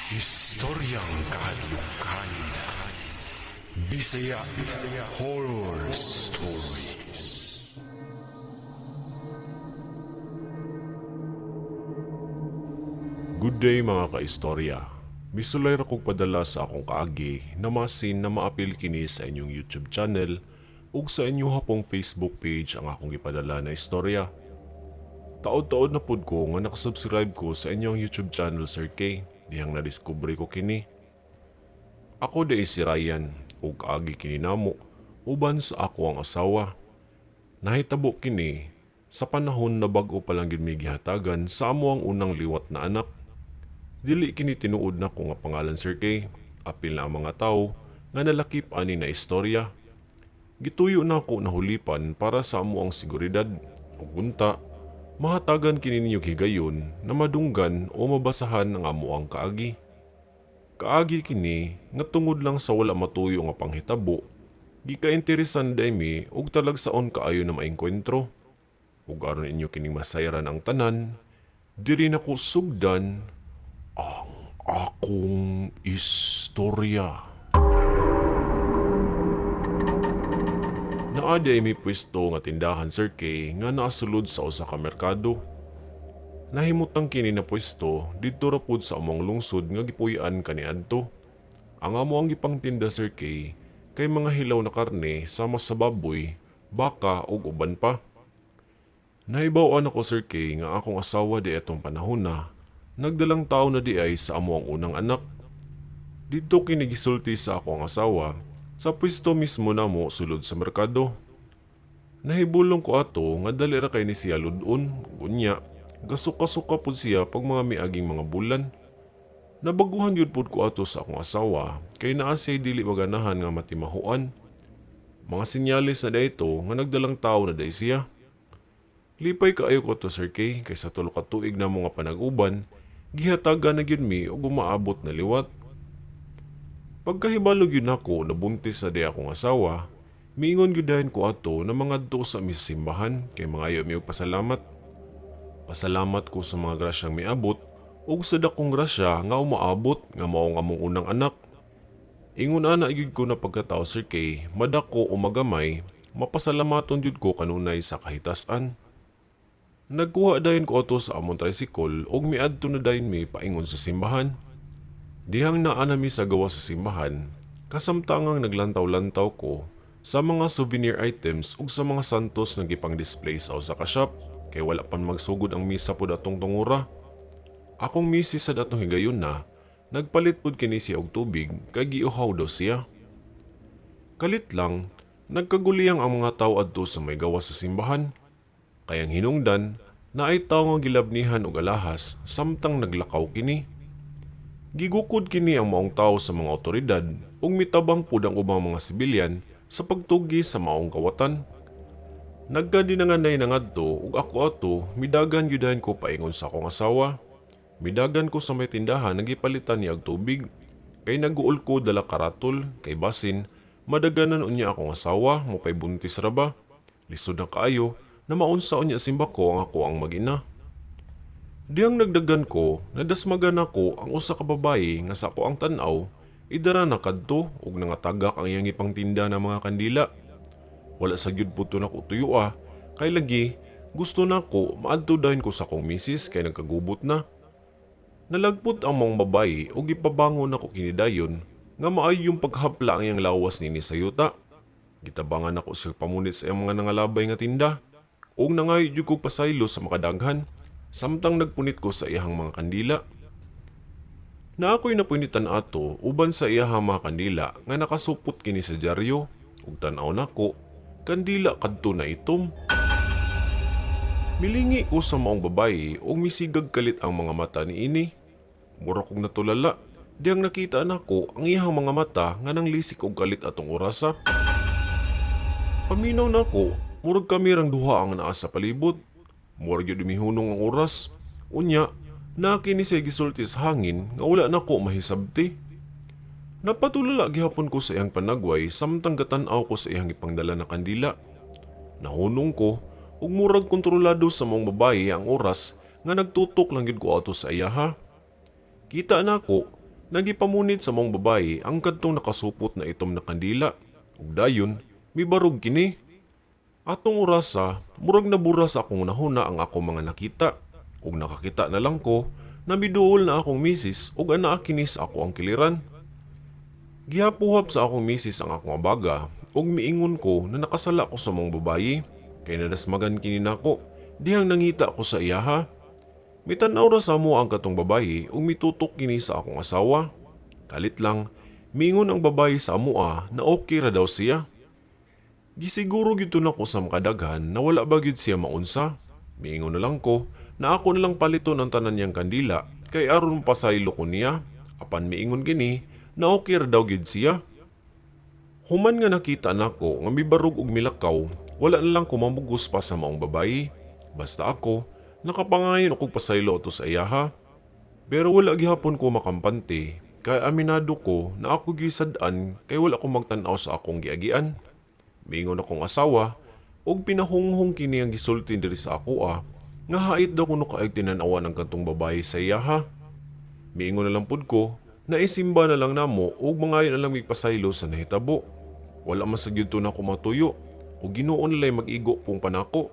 Istoryang kahadlukan. Bisaya Horror Stories. Good day, mga kaistorya. Misulay ra kog padala sa akong kaagi na masin na maapil kini sa inyong YouTube channel ug sa inyong hapong Facebook page ang akong gipadala na istorya. Taod-taod na pud ko nga nakasubscribe ko sa inyong YouTube channel, Sir K, dihang nadiskubre ko kini. Ako di si Ryan ug kaagi kini namo uban sa ako ang asawa. Nahitabo kini sa panahon na bag-o pa lang gyud mi gihatagan sa amo ang unang liwat na anak. Dili kini tinuod nako nga pangalan, Sir K. Apil na ang mga tawo nga nalakip ani na istorya. Gituyo nako na hulipan para sa amo ang seguridad ug unta mahatagan kini ninyo higayon na madunggan o mabasahan ang amo ang kaagi. Kaagi kini nga tungod lang sa wala matuyo nga panghitabo, gikainteresan day mi og talagsaon kaayo na maengkwentro. Ug aron inyo kining masayran ang tanan, diri nako sugdan ang akong istorya. Naa di ay may pwesto nga tindahan, Sir K, nga naasulod sa usa ka merkado. Nahimutang kini na pwesto didto ra pud sa among lungsod nga gipuy-an kaniadto. Ang amo ang gipangtinda, Sir K, kay mga hilaw na karne sama sa baboy, baka ug uban pa. Nahibaw-an ako, Sir K, nga akong asawa di atong panahon na nagdalang tao na di ay sa amo ang unang anak. Didto kini gisulti sa akong asawa sa pwesto mismo namo sulod sa merkado. Nahibulong ko ato nga dali ra kay ni siya lud-on, gunya gasuka-suka pud siya pag mga miaging mga bulan. Nabaguhan gyud pud ko ato sa akong asawa kay naa siya'y dili maganahan nga matimahuan. Mga sinyalis na dayto nga nagdalang tao na day siya. Lipay kaayo ko to, Sir K, kay sa tulo ka tuig na mga panag-uban, gihatagan na gyud mi og umaabot na liwat. Pagkahibalo gyud nako nabuntis na day akong asawa, miingon gyud dayon ko ato na mangadto sa mi sa simbahan kay mangayo mi og pasalamat. Pasalamat ko sa mga grasyang miabot ug sa dakong grasya nga umaabot nga mao ang among unang anak. Ingon ana gyud ko na pagkatao, Sir K, madako o magamay, mapasalamaton gyud ko kanunay sa kahitasan. Nagkuha dayon ko ato sa among tricycle ug miadto na dayon mi paingon sa simbahan. Dihang naa na mi sa gawas sa simbahan, kasamtangang naglantaw-lantaw ko sa mga souvenir items ug sa mga santos nga gipang-display sa usa ka shop kay wala pan magsugod ang misa pud atong tungura. Akong misis sa datong higayon na nagpalit pud kini siya og tubig kay giuhaw daw siya. Kalit lang, nagkaguliyang ang mga tawo adto sa may gawas sa simbahan. Kay ang hinungdan, naay tawo nga gilabnihan og alahas samtang naglakaw kini. Gigukod kini ang maong tawo sa mga otoridad ug mitabang pud ang ubang mga sibilyan sa pagtugi sa maong kawatan. Nagkadinanganay na ngadto ug ako ato midagan gyud ko paingon sa akong asawa. Midagan ko sa may tindahan nagipalitan niya og tubig kay naguol ko dala karatol kay basin madaganan unya akong asawa mopay buntis ra ba. Lisod na kaayo na maunsa unya simba ko ang ako ang mag-ina. Dihang nagdagan ko, nadasmagan nako ang usa ka babaye nga sa ako ang tan-aw, idara na kadto ug nangatagak ang iyang ipangtinda na mga kandila. Wala sa gyud pud to nako tuyoa, kay lagi gusto nako maadto dayon ko sa akong misis kay nagkagubot na. Nalagpot ang maong babaye ug gipabangon nako kini dayon nga maayo yung paghapla ang iyang lawas nini sa yuta. Gitabangan nako siya pamunit sa iyang mga nangalabay nga tinda ug nangayo jud kog pasaylo sa makadaghan samtang nagpunit ko sa iyang mga kandila. Na ako'y napunitan ato uban sa iyahang mga kandila nga nakasupot kini sa dyaryo ug tan-aw nako kandila kadto na itom. Milingi ko sa maong babaye ug misigag kalit ang mga mata niini. Mura kong natulala diyang nakita nako ang iyahang mga mata nga nanglisik og kalit atong orasa. Paminaw nako, murag kami rang duha ang naa sa palibot. Murag gyud mihunong ang oras. Unya, naa kini siya gisulti sa hangin nga wala nako mahisabti. Napatulala gihapon ko sa iyang panagway samtang gatan-aw ko sa iyang ipangdala na kandila. Nahunong ko ug murag kontrolado sa maong babaye ang oras nga nagtutok lang gyud ko ato sa iyaha. Kita nako Nagipamunit sa maong babaye ang kadtong nakasupot na itom na kandila ug dayon mibarog kini. Atong orasa, murag nabura sa akong nahuna ang akong mga nakita ug nakakita na lang ko na miduol na akong misis ug anaa kini sa ako ang kiliran. Gihapuhap sa akong misis ang akong abaga ug miingon ko na nakasala ko sa maong babaye kay nadasmagan kini nako dihang nangita ko sa iyaha. Mitan-aw ra sa amo ang katong babaye ug mitutok kini sa akong asawa. Kalit lang, miingon ang babaye sa amoa na okay ra daw siya. Gisiguro gyud to nako sa makadaghan na wala ba gyud siya maunsa. Miingon na lang ko na ako na lang paliton ang tanan niyang kandila kay aron pasaylo ko niya. Apan miingon kini na okay ra daw gyud siya. Human nga nakita nako nga mibarog og milakaw, wala na lang ko mamugos pa sa maong babaye. Basta ako, nakapangayon akong pasaylo ato sa iyaha. Pero wala gihapon ko makampante, kay aminado ko na ako gyud sad-an kay wala ko magtan-aw sa akong giagian. Miingon akong asawa, og pinahunghong kini ang gisulti diri sa akoa, nga hait daw kuno kaayog tinan-awan ang kadtong babaye sa iyaha. Miingon na lang pud ko, na isimba na lang namo ug mangayo na lang migpasaylo sa nahitabo. Wala man sa gyud to nako matuyo, ug Ginoo nalay mag-igo pong panako.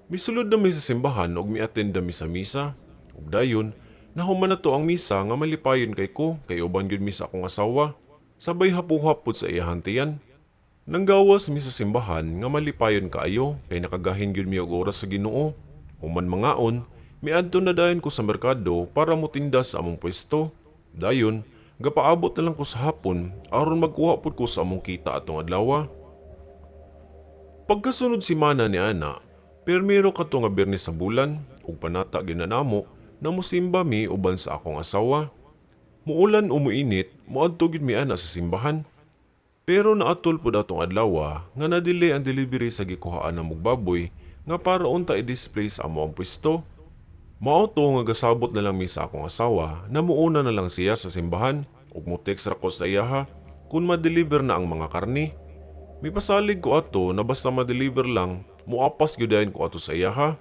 Misulod na mi sa simbahan ug mi-attend mi sa misa. Ug dayon, nahuman na to ang misa nga malipayon kay ko kay uban gyud mi sa akong asawa. Sabay hapuhap pud sa iyahang tiyan. Nanggawas mi sa simbahan nga malipayon kaayo kay nakagahin gyud mi og oras sa Ginoo. Human mangaon, miadto na dayon ko sa merkado para motinda sa among pwesto. Dayon, gapaabot na lang ko sa hapon aron magkuha pud ko sa among kita atong adlaw. Pagkasunod simana ni ana, permero kadto nga Biyernes sa bulan ug panata gyud na namo na mosimba mi uban sa akong asawa. Muulan o muinit, moadto gyud mi ana sa simbahan. Pero naatol pud atong adlaw nga na-delay ang delivery sa gikuhaan namog baboy nga para unta i-display sa amo ang pwesto. Mao to nga gasabot na lang mi sa akong asawa na muuna na lang siya sa simbahan ug mo-text ra ko sa iyaha kung ma-deliver na ang mga karni. Mipasalig ko ato na basta ma-deliver lang, muapas gyud dayon ko ato sa iyaha.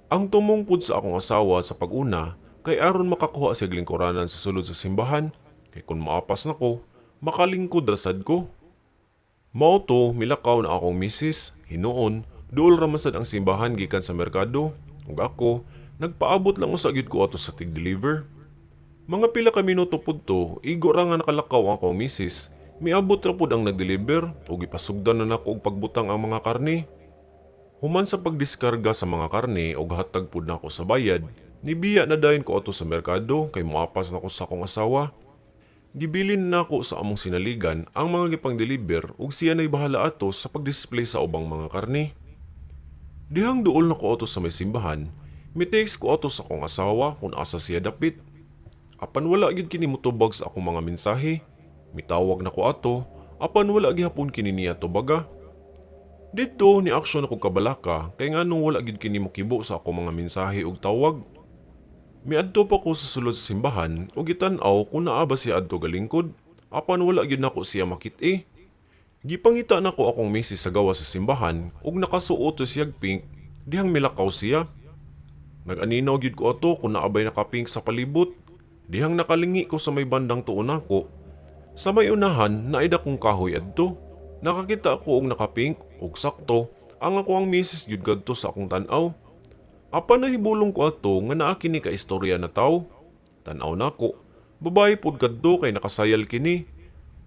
Ang tumong pud sa akong asawa sa pag-una kay aron makakuha siya lingkuranan sa sulod sa simbahan kay kung maapas nako, makalingkod ra sad ko. Mao to milakaw na akong misis, hinuon, duol ra man sad ang simbahan gikan sa merkado ug ako nagpaabot lang usa gyud ko ato sa tig-deliver. Mga pila ka minuto pud to, igo ra nga nakalakaw ang akong misis, miabot ra pud ang nagdeliver ug ipasugdan na nako og pagbutang ang mga karne. Human sa pagdiskarga sa mga karne ug hatag pud nako sa bayad, nibiya na dayon ko ato sa merkado kay moapas na ko sa akong asawa. Gibilin nako sa among sinaligan ang mga gipang-deliver ug siya na'y bahala ato sa pagdisplay sa ubang mga karne. Dihang duol na ko ato sa may simbahan, mi-text ko ato sa akong asawa kung asa siya dapit. Apan wala gyud kini motubag sa akong mga mensahe. Mitawag na ko ato, apan wala gihapon kini niya tubaga. Didto ni aksyon ako kabalaka kay nganong wala gyud kini mokibo sa akong mga mensahe ug tawag. Miadto pa ko sa sulod sa simbahan ug gitan-aw kung naa ba siya adto galingkod, apan wala gyud nako siya makit-i. Gipangita nako akong misis sa gawas sa simbahan ug nakasuot siyag pink dihang milakaw siya. Nag-aninaw gyud ko ato kung naa bay naka-pink sa palibot. Dihang nakalingi ko sa may bandang tuo nako. Sa may unahan naay dakong kahoy adto. Nakakita ko og naka-pink ug sakto ang ako ang misis gyud kadto sa akong tan-aw. Apan nahibulong ko ato nga naa kini ka istorya na tawo. Tan-aw nako, babae pud kadto kay nakasayal kini.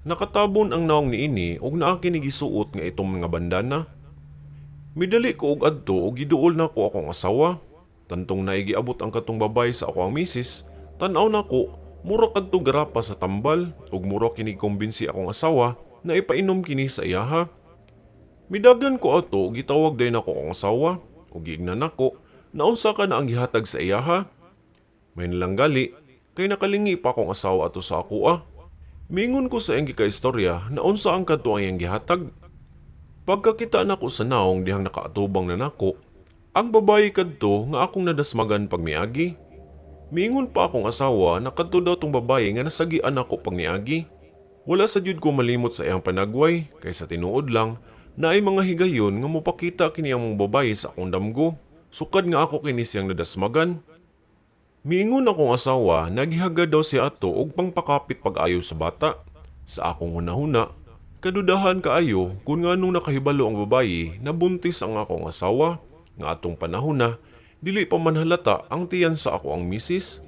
Nakatabon ang nawong niini ug naa kini gisuot nga itom nga bandana. Midali ko og adto ug giduol nako akong asawa. Tantong naigiabot ang katong babae sa ako ang misis, tan-aw nako, mura kadto garapa sa tambal ug mura kini kumbinsi akong asawa na ipainom kini sa iyaha. Midagan ko ato ug gitawag dayon nako akong asawa ug giingnan nako na unsa ka na ang gihatag sa iyaha. May nalanggali kay nakalingi pa akong asawa ato sa akoa. Mingon ko sa iyang gikaistorya na unsa ang kadto ang iyang gihatag. Pagkakita nako sa naong dihang nakaatubang na nako, ang babae kadto nga akong nadasmagan pag miagi. Miingon pa akong asawa na kadto daw tong babae nga nasagian ako pag niagi. Wala sa jud ko malimot sa iyang panagway kay sa tinuod lang naay mga higayon nga mopakita kini ang babae sa akong damgo. Sukad nga ako kini siyang nadasmagan. Miingon akong asawa na gihagad daw siya ato og pangpakapit pag-ayo sa bata. Sa akong hunahuna, kadudahan kaayo kung nganong nakahibalo ang babayi na buntis ang akong asawa nga atong panahon na dili pa man halata ang tiyan sa ako ang misis.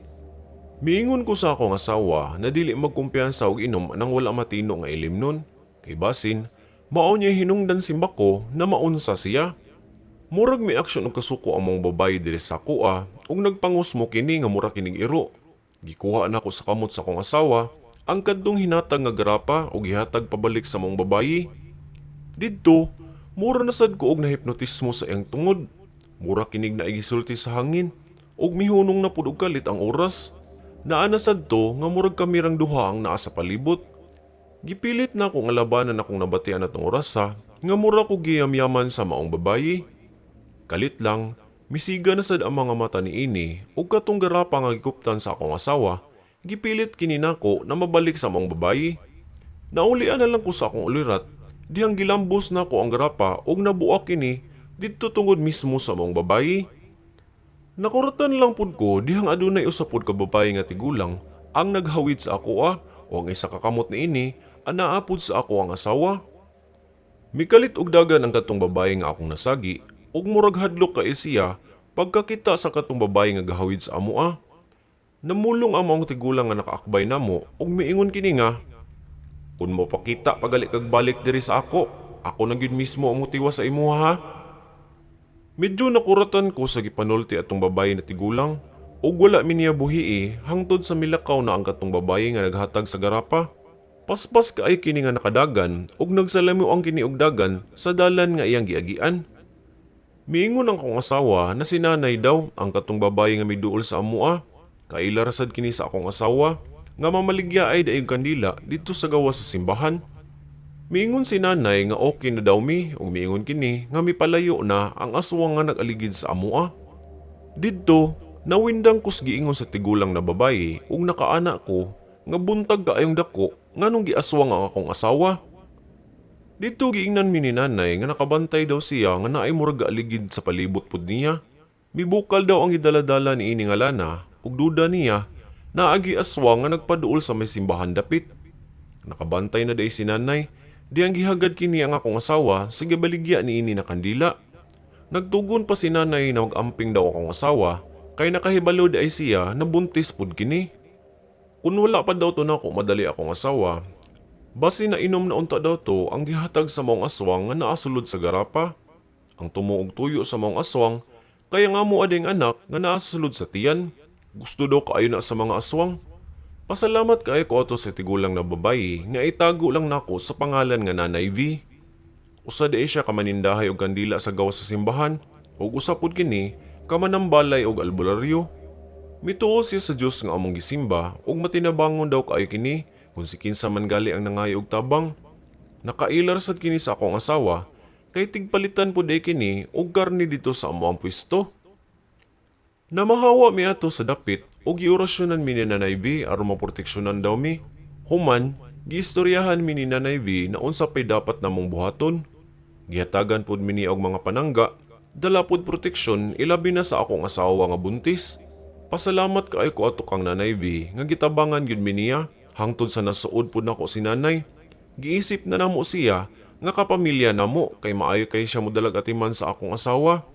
Miingon ko sa akong asawa na dili magkumpiyansa og inom nang wala matino nga ilimnon. Kay basin, mao niya hinungdan simbako na maunsa siya. Murag may aksyon og kasuko ang mga babaye diri sa akoa ug nagpangusmo kini nga mura kinig iro. Gikuha nako sa kamot sa akong asawa ang kadtong hinatag nga garapa ug gihatag pabalik sa maong babaye. Didto, mura na sad ko og nahipnotismo sa iyang tungod. Mura kinig na igisulti sa hangin ug mihunong na pud og kalit ang oras. Naa na sad to nga murag kami rang duha ang naa sa palibot. Gipilit na ko nga labanan akong nabatian atong orasa nga mura ko giyamyaman sa maong babayi. Kalit lang, misiga na sad ang mga mata niini ug katong garapa nga gikuptan sa akong asawa, gipilit kini nako na mabalik sa maong babayi. Naulian na lang ko sa akong ulirat, dihang gilambos nako ang garapa ug nabuak kini didto tungod mismo sa maong babayi. Nakuratan lang pud ko dihang adunay usa pud ka babayi nga tigulang ang naghawid sa akoa o ang isa ka kamot niini anaa pud sa ako ang asawa. Mikalit og dagan ang katong babayi nga akong nasagi ug murag hadlok kay siya pagkakita sa katong babayi nga gahawid sa amoa. Namulong ang maong tigulang nga nakaakbay namo ug miingon kini nga, "Kun mo pakita pagali kag balik diri sa ako, ako na gyud mismo ang motiwas sa imuha ha." Medyo nakuratan ko sa gipanulti atong babayi na tigulang ug wala mi niya buhii hangtod sa milakaw na ang katong babayi nga naghatag sa garapa. Paspas kaay kini nga nakadagan ug nagsalamo ang kini og dagan sa dalan nga iyang giagian. Miingon ang akong asawa na si nanay daw ang katong babayi nga miduol sa amoa. Kaila ra sad kini sa akong asawa nga mamaligya ay daig kandila didto sa gawas sa simbahan. Miingon si nanay nga okay na daw mi ug miingon kini nga mipalayo na ang aswang nga nag-aligid sa amoa. Didto, nawindang kus giingon sa tigulang na babayi ug nakaana ko nga buntag kaayong dako nganong giaswang ang akong asawa. Didto giingnan mi ni nanay nga nakabantay daw siya nga naay murag gaaligid sa palibot pud niya. Mibukal daw ang gidaladala niini nga lana ug duda niya naagi aswang nga nagpaduol sa may simbahan dapit. Nakabantay na day si nanay, diyang gihagad kini ang akong asawa sa gibaligya niini na kandila. Nagtugon pa si nanay na mag-amping daw akong asawa kay nakahibalo ay siya na buntis pud kini. Kung wala pa daw to nako madali akong asawa, basi na inom na unta daw to ang gihatag sa maong aswang nga naasulod sa garapa. Ang tumuog tuyo sa maong aswang, kaya nga mo ading anak nga naasulod sa tiyan. Gusto daw kaayo na sa mga aswang. Pasalamat kaayo ko ato sa tigulang na babayi nga itago lang nako sa pangalan nga Nanay V. Usa di siya kamanindahay og kandila sa gawas sa simbahan ug usa pud kini kamanambalay og albularyo. Mituo siya sa Dios nga among gisimba ug matinabangon daw kaayo kini kung si kinsa man gali ang nangayo og tabang. Nakailar sad kini sa akong asawa kay tigpalitan pud ay kini og karne dito sa among pwesto. Namahawa mi ato sa dapit ug giorasyonan mi ni Nanay V aron maproteksyonan daw mi. Human, giistoryahan mi ni Nanay V na unsa pay dapat namong buhaton. Gihatagan pud mi niya og mga panangga, dala pud proteksyon ilabi na sa akong asawa nga buntis. Pasalamat kaayo ko ato kang Nanay V nga gitabangan gyud mi niya hangtod sa nasuod pud nako si nanay. Giisip na namo siya nga kapamilya namo kay maayo kay siya modalag atiman sa akong asawa.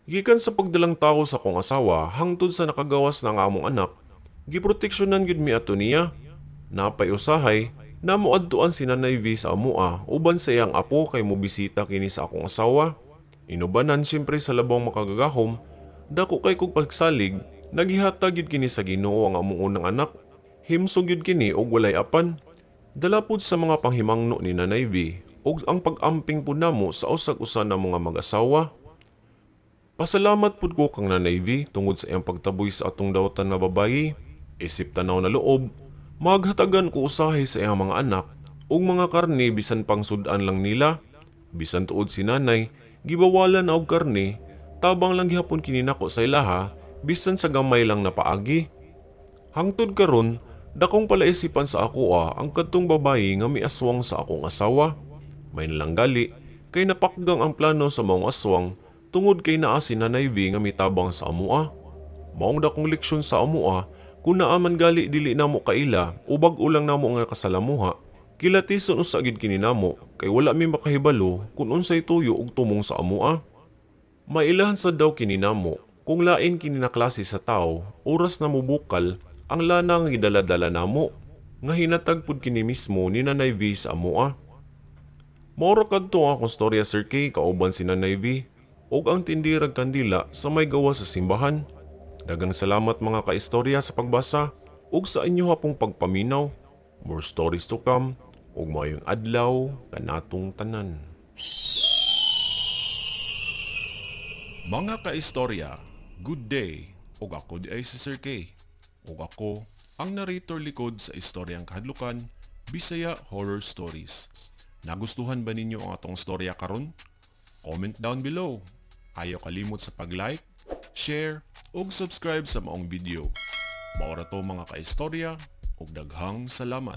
Gikan sa pagdalang tao sa akong asawa hangtod sa nakagawas na nga among anak, giproteksyonan gyud mi ato niya. Napay usahay, namo adtuan si Nanay V sa amoa uban sa iyang apo kay mobisita kini sa akong asawa. Inubanan siyempre sa labong makagagahom, dako kay kog pagsalig, nagihatag gyud kini sa Ginoo ang among unang anak. Himsog gyud kini og walay apan. Dala pud sa mga panghimangno ni Nanay V ug ang pag-amping pud namo sa usag-usa na mga mag-asawa. Pasalamat pud ko kang Nanay V tungod sa iyang pagtaboy sa atong dawatan nga babayi. Isip tanaw na loob, maghatagan ko usahay sa iyang mga anak ug mga karne bisan pang sud-an lang nila. Bisan tuod si nanay, gibawalan na og karne, tabang lang gihapon kini nako sa ilaha bisan sa gamay lang na paagi. Hangtod karon, dakong palaisipan sa akoa ang kadtong babayi nga miaswang sa akong asawa. May nalang gali, kay napakgang ang plano sa maong aswang tungod kay naa si Nanay V nga mitabang sa amoa. Maong dakong leksyon sa amoa, kung naa man gali dili namo kaila o bag-o lang namo nga kasalamuha, kilatison usa gid kini namo kay wala mi makahibalo kung unsay tuyo ug tumong sa amoa. Mailahan sa daw kini namo kung lain kini na klase sa tao oras na mubukal ang lana nga gidala-dala namo nga hinatag pud kini mismo ni Nanay V sa amoa. Moro kadto ang akong storya, Sir K, kauban si Nanay V ug ang tindirag kandila sa may gawas sa simbahan. Daghang salamat, mga kaistorya, sa pagbasa ug sa inyo hapong pagpaminaw. More stories to come ug maayong adlaw kanatong tanan. Mga kaistorya, good day. Ug ako di ay si Sir K. Ug ako ang narrator likod sa istoryang kahadlukan, Bisaya Horror Stories. Nagustuhan ba ninyo ang atong storya karon? Comment down below. Ayaw kalimot sa pag-like, share, ug subscribe sa maong video. Maora to, mga kaistorya, ug daghang salamat.